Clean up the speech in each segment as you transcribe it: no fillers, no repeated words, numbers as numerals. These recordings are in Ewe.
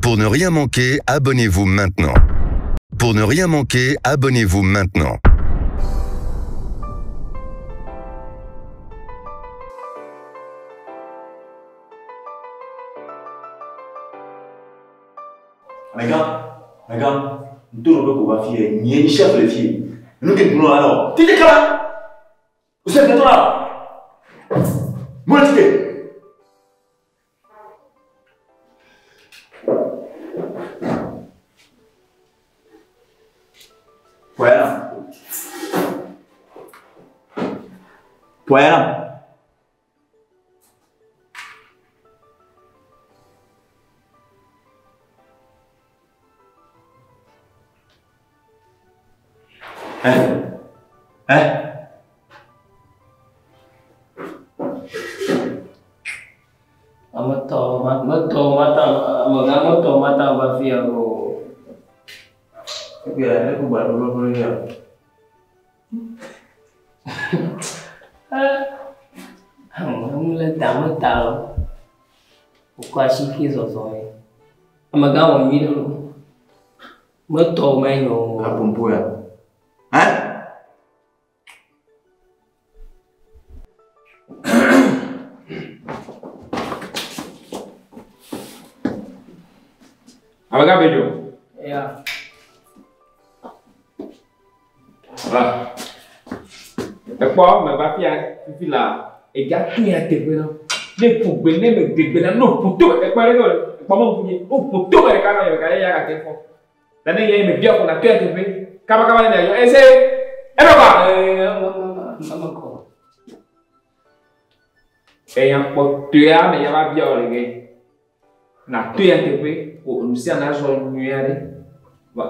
Pour ne rien manquer, abonnez-vous maintenant. Pour ne rien manquer, abonnez-vous maintenant. Amegã, amegã, ŋdo nɔ be ko va fie, nyee nyi chef le fie. Enu ke gblɔ la nɔ, tite kaba! Wosɛ fiatɔ la! Mɔ tite! Pɔyana. Pɔyana. Eh? Eh? Ametɔ metɔ mata amegã metɔ mata va fia o. Egbea ne ko gba ɖo ɖo ya. Nu le ta me ta o. Wokɔ asi ke zɔzɔ ye. Amegã wɔ nyui ɖe o. Metɔ menyo o. La pompo ya. Hein? Amegã be dzo. Ya. Voilà. Ekpɔ meva fia fifi la edza to ya teƒe na. Ne ƒo gbe ne me gbegbe la no ƒo to ekpɔ ɖe ke ekpɔ me ŋku nye no ƒo to me ɖeka na yɔ gaya ya gate fɔ. La ne yɛ me bia ƒo na to ya teƒe. Kaba kaba ne mia yɔ ese. Ebe kɔ. Eme kɔ. Eya kpɔ toya me ya va bia wò le ge. Na to ya teƒe ko nu sia na zɔ nyuie aɖe.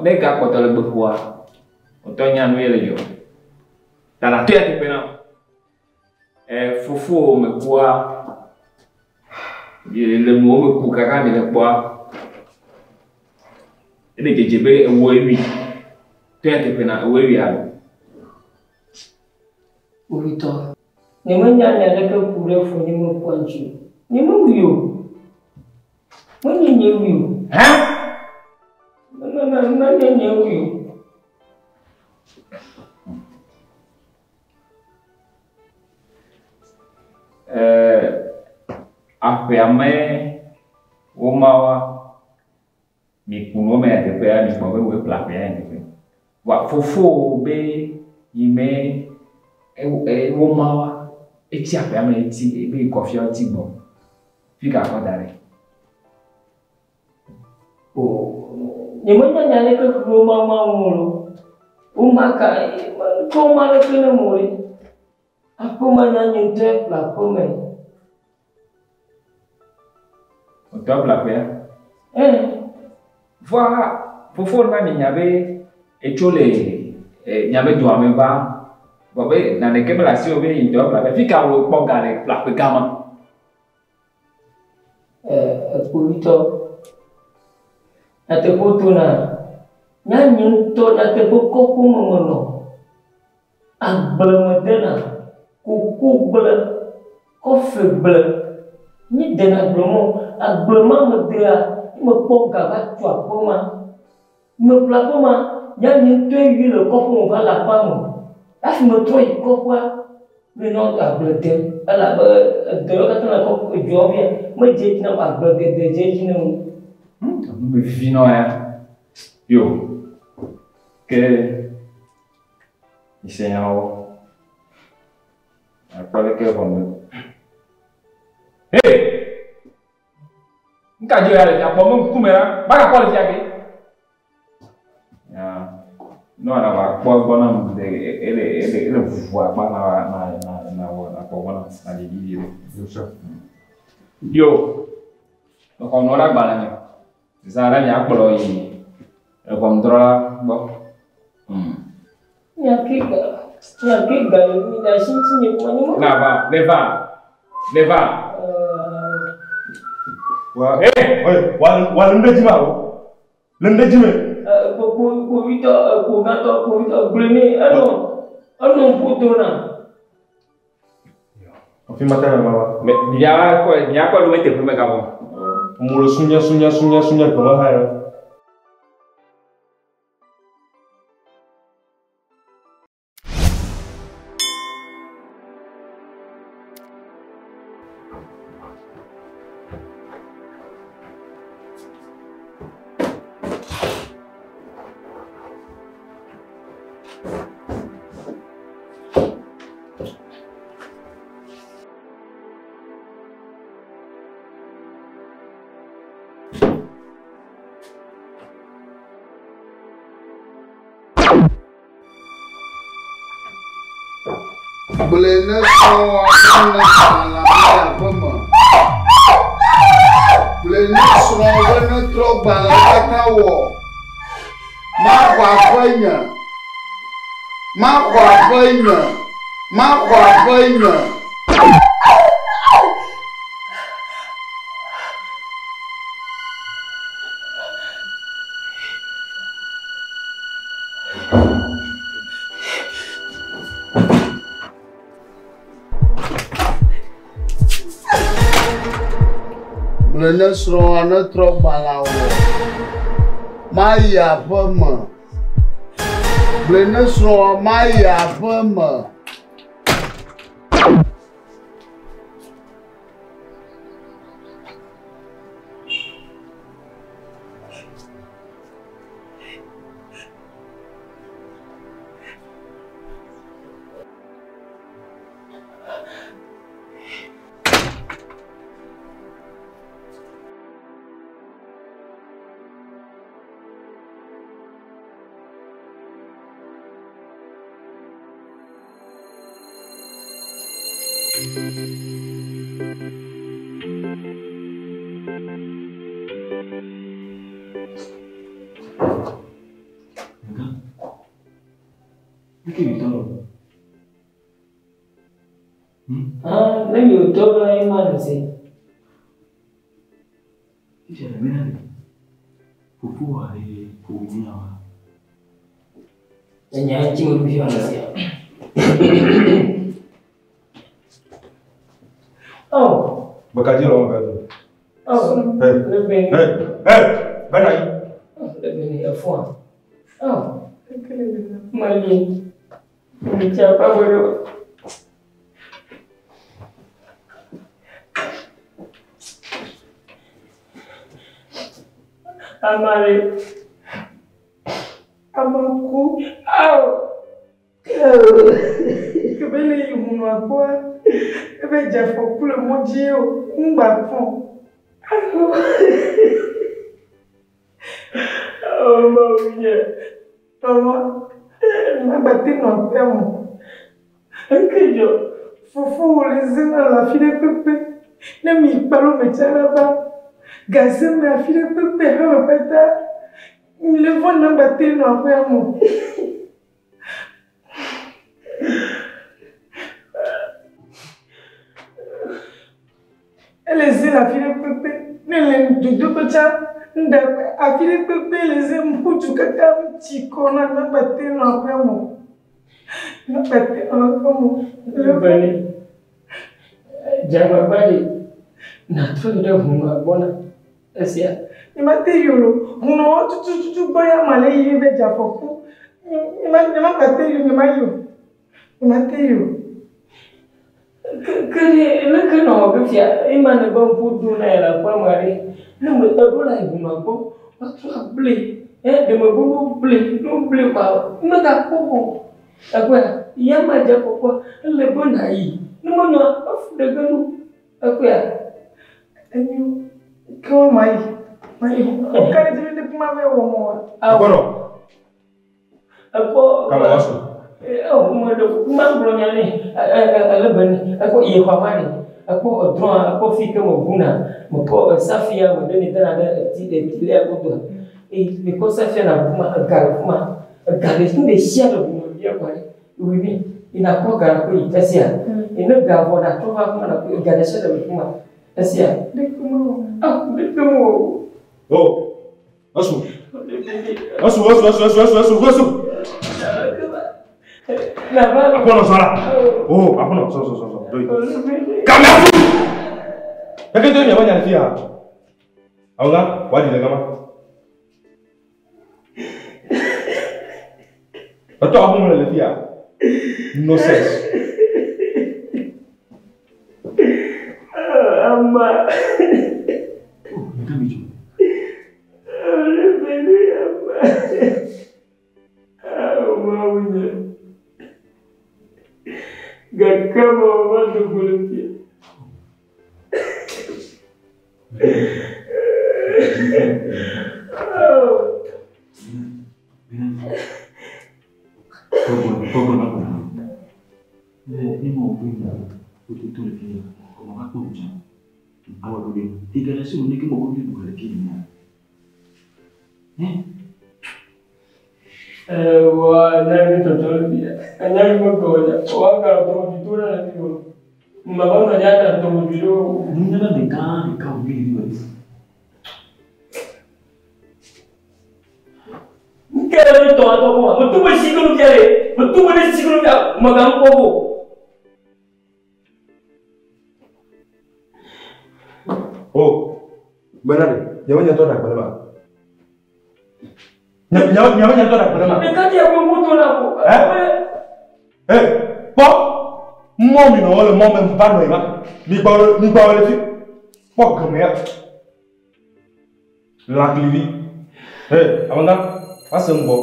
Ne ga kpɔtɔ le gbeƒoa, wòtɔ nya nu ye le dzɔ. Ta na to ya teƒe na. E fofo me kua le nuwo me ku kaka mi le kpɔa. Ele dzedze be ewo ewui. To ya teƒe na ewo ewui alo. Kpovitɔ. Nyemenya nya aɖeke ku ɖe fonye me kua ŋuti o. Nyemewui o. Menye nye wui o. Hã? Menye nye wui o. Aƒea me womawa mi ku nuwo me ya teƒea mi kpɔ be woe ƒle aƒea ya teƒe. Wa fofo be yi me womawa etsi aƒea me etsi be kɔfia etsi gbɔ. Fi ka kɔ da ɖe. O nyemenya nya aɖeke ku ɖe woma ŋu o. Woma ka ke woma ɖeke ne mo ɖe. Aƒeme na nye ŋutɔe ƒle aƒeme. Ŋutɔ ƒle aƒea? Ee. Vɔa fofo na mi nya be etso le miabe dua me va. Vɔ be naneke mele asiwò be yi ŋutɔ ƒle aƒea. Fi ka wò kpɔ ga le ƒle aƒe gã ma? Kpovitɔ. Nyateƒe tona. Nye ŋutɔ nyateƒe kɔƒe me menɔ. Agble me dena, koko gble, kɔfe gble. Mi dena agble mɔ. Agble ma me dea, me kpɔ ga va tso aƒe ma. Me ƒle aƒe ma, nye ŋutɔe yui le kɔƒe me va le aƒea me. Hafi metrɔ yi kɔƒea, menɔ agble dem. Elabe edɔ yiwo katã le kɔƒe dzoa fia, medze edzi nam agble dede dze edzi nam. Nu me vivi nɔ ya. Yo. Ke mise nyawo. Akpɔ leke ʋɔnu. Hey! Nka dzo ya le fia kpɔ me ŋkume la, magakpɔ le fia ke. Ya. No na va kpɔ gbɔ na mu de ele ele ele vuvu akpa na na na na wɔ na kpɔ gbɔ na na ɖevi vi ɖe. Yo. Mexɔ nua ɖe agbalẽ me. Zã ɖe miakplɔ yi eʋɔnudrɔ̃la gbɔ. Miake ga, miake ga yi mi ɖe asi ŋuti nye kpɔ nye me. Na va, ne va, ne va. Wa, hey, wa, wa le nu ɖe dzi ma o. Le nu ɖe dzi me. Kpovitɔ, kpovitɔ, kpovitɔ, gblɔe nɛ, enɔ, enɔ ƒodo na. Afi ma ta ma va. Mia kɔ, mia kɔ ɖo me teƒe me gabɔ. Mo le sunya sunya sunya sunya gbeme hã ya. Gblɔe ne srɔ̃wòa ne gbalẽ le aƒe me. Gblɔe ne srɔ̃wò be netrɔ gbalẽ katã wɔ. Maxɔ aƒe nye. Maxɔ aƒe nye. Maxɔ aƒe nye. Gblɔe ne srɔ̃wòa netrɔ gbalẽa wɔ. Mayi aƒe me. Gblɔe ne srɔ̃wòa mayi aƒe me. Ah, ne mi wòtɔ ɖo anyi ma nu se. Fifia le mena ɖe. Fofoa ɖe ƒowònye wa. Enya ŋuti wò ɖo fia nu sia. Oh. Gbekadzi le wɔme ve. Oh. Hey. Lebe. Hey. Hey. Bena yi. Lebe ni efua. Oh. Mali. Michapa bolo. Amare. Amaku. Au. Kebele yi hunu akpɔa, ebe dze afɔku le mɔ dzi o, ŋgba fɔ̃. Oh, mawunye. Lɔlɔ, magbate nɔ aƒea me. Ekedzo. Fofowò le zina le afi ɖe kpekpe. Ne mi kpalo me tsa la va, gaze me afi ɖe kpekpe hame kpata. Mi le vɔ̃ na gbate nɔ aƒea me. Ele zi le afi ɖe kpekpe. Ne le dzodoƒe tsã, ŋɖe afi ɖe kpekpe le zi ƒu katã tsi kɔ na magbate nɔ aƒea me. Magbate nɔ aƒea me. Lebe. Dzagbagba ɖe. Natrɔ yi ɖe ʋunua gbɔ na esia. Nyemate yi o. Hunɔwo tutututu gbɔ ya ma le yi be dze afɔku. Nyemagbate yi o, nyemayi o. Nyemate yi o. Ke ɖe leke nɔ wɔ fifia ema ne be ŋku do na ye le aƒea me ɖe. Ne me eɖo la yi ʋunua gbɔ, woatrɔ agble. Ɖe megbe no ble, no ble kɔa, megakpɔ o. Ekpɔa, ya ma dze afɔkua, ele be nàyi. Ne menɔa, efu ɖe ge nu. Ekpɔa. Enyo. Ke wa mayi. Mayi. Wo ka ɖe dzi be ne kuma be wɔ mɔ wa. Aƒenɔ. Ekpɔ. Kame wa su. Oh, me ɖe magblɔ nya nɛ. Ele be ne ekpɔ yi xɔ ma ɖe. Ekpɔ edrɔ̃a, ekpɔ fi ke meʋuna. Mekɔ safia me ɖe ne dana ɖe eti etilia godoa. Eye mekɔ safia na ʋu ma, ega le fu ma. Ega le nu ɖe sia ɖe ʋu me bia kɔ ɖe. Wui mi. Ina kɔ ga ko yi esia. Ene ga vɔ na trɔ va fu ma na ko ega ɖe sia ɖe le fu ma. Esia. Ɖe kuma wɔ. Ah, ɖe ke mo. Oh. Esu. Esu, esu, esu, esu, esu, esu, esu. Aƒenɔ sɔ la. Oh, aƒenɔ sɔ sɔ sɔ sɔ. Do yi. Kame afu. Eke do miaƒe nya le fi ya. Amegã, wòaɖi le gama. Etɔ aƒeme le fia. Nonsense. Ama. Gake mewɔ do go le fia. Ewa, nyari tɔtɔ le fia. Nyari me gɔ ya. Wa ka tɔ du to na le fi o. Mama nɔ ya ka tɔ du ɖo. Nunyala ɖeka ɖeka wònye le mi. Nke le mi tɔ atɔ ko. Me tu be si kulu fia le. Me tu be ne si kulu fia. Me ga ŋkpɔ ko. Oh, bena ɖe, nyewe nye tɔ ɖe agbe ɖe ma. Nyewe nye tɔ ɖe agbe ɖe ma. Ɖeka dze ko ŋku to na ko. Eh? Eh, kpɔ, mɔ mi nɔ le mɔ me va nɔ yi ma. Mi gbɔ mi gbɔ le fi. Kpɔ geme ya. Lãklivi. Eh, amegã, ase ŋgbɔ.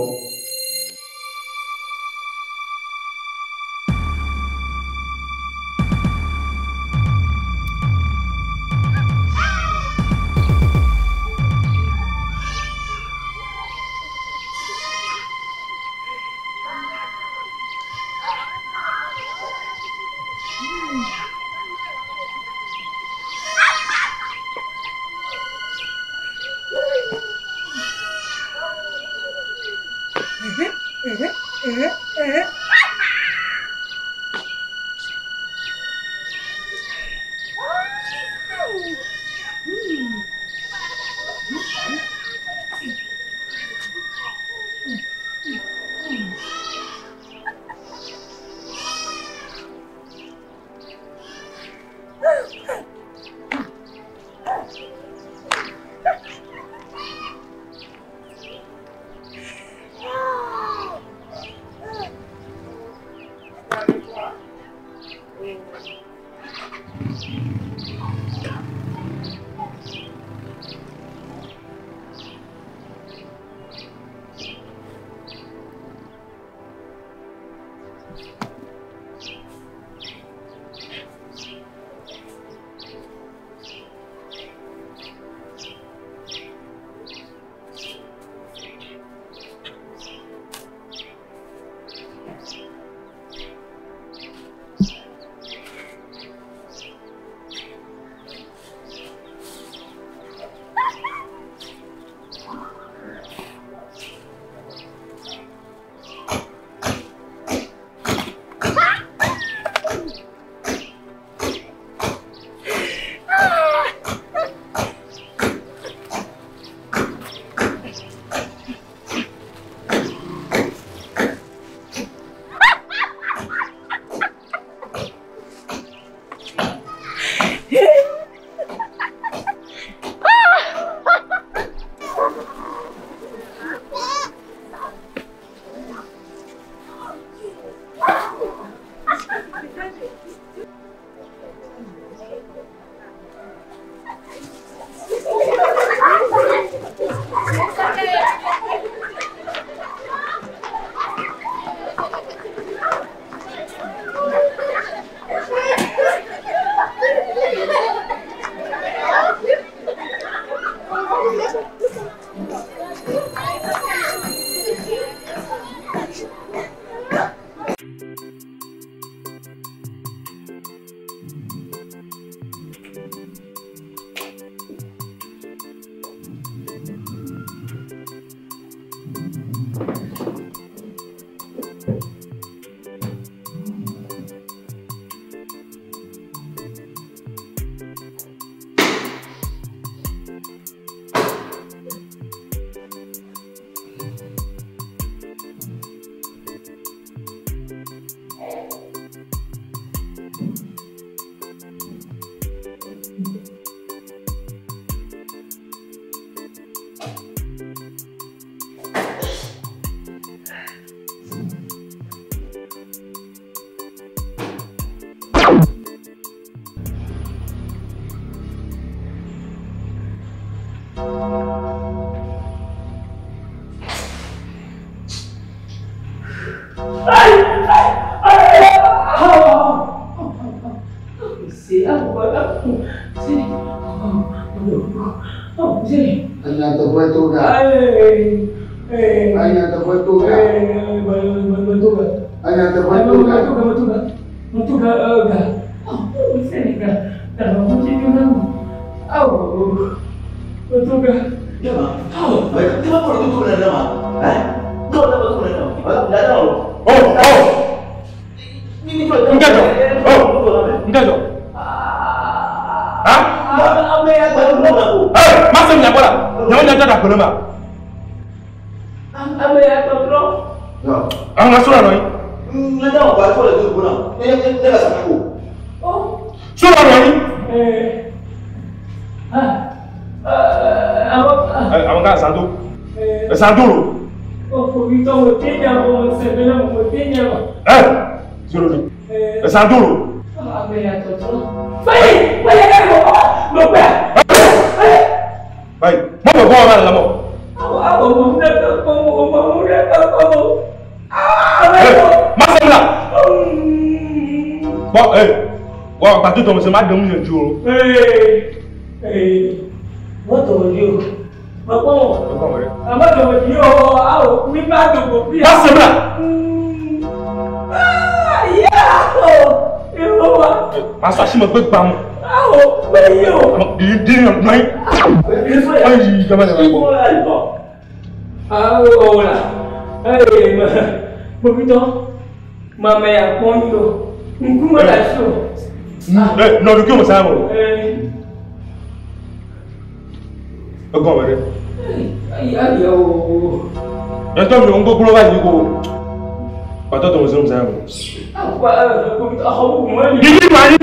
Enya teƒe to ga. Enya teƒe to ga. Enya teƒe to ga. Oh, oh. Nkɛjɔ. Oh, nkɛjɔ. Ha? Eh, ma se miakpɔ la. Nyawo nya tata gbele ma. Àwọn ka sọ̀rọ̀ nọ yi. Sọ̀rọ̀ nọ yi. Ẹ àwọn ka san do. Ẹ san do lo. Ẹ sọ̀rọ̀ ni. Ẹ san do lo. Bayi, mọ bẹ bọ́ ọ ma lamọ. Ẹ ma se mi la. Bɔ ẹ wọ gbàtú tọmọ sẹ ma dẹmu yẹn ju o. Ma se mi la. Ma sọ asi ma gbé gbamu. Di di nɔ yi. Ayi jama de ma bɔ. Ẹ nɔdu kí o ma sáyà wò. Ẹ gɔn wɛrɛ. Yẹtɔ mi o ń gbogbo bá yìí ko. Gbàtɔ tọmọ sẹ o ma sáyà wò. Yìí ma yi.